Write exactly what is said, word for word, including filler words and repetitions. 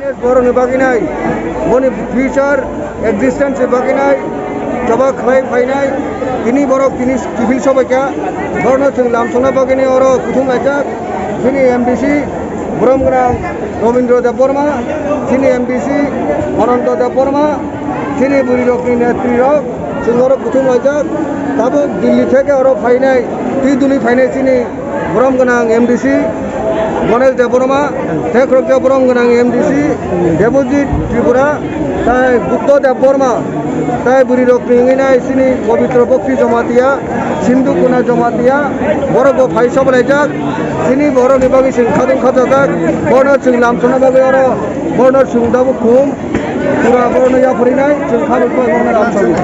Borokni bagwi nai, boni future existence ni bagwi nai, choba khlai phainai, tini borok tini kiphil sobaikha, borokno chwng lamsokna bagwi nai oro kuthum laijak, chini M D C borom gwnang Robindra Debbarma, chini M D C Ananta Debbarma, chini bwrwirokni netrirok chwng oro kuthum laijak, tabuk Delhi theke oro phainai, twi duli phainai chini borom gwnang M D C Ganesh Debbarma, Thekrokja borom gwnang M D C Debojit Tripura, tai Buddha Debbarma, tai bwrwirokni wngwi nai chini Pabitra Bhakti Jamatia, Sindhu Kuna Jamatia, borok bo phai sobo laijak, chini borokni bagwi chwng khadung khajajak, borno chwng lamsokna bagwi oro, borno chwng tabuk khum, pura borno yapharinai, chwng khabuk bai borno lamsokna.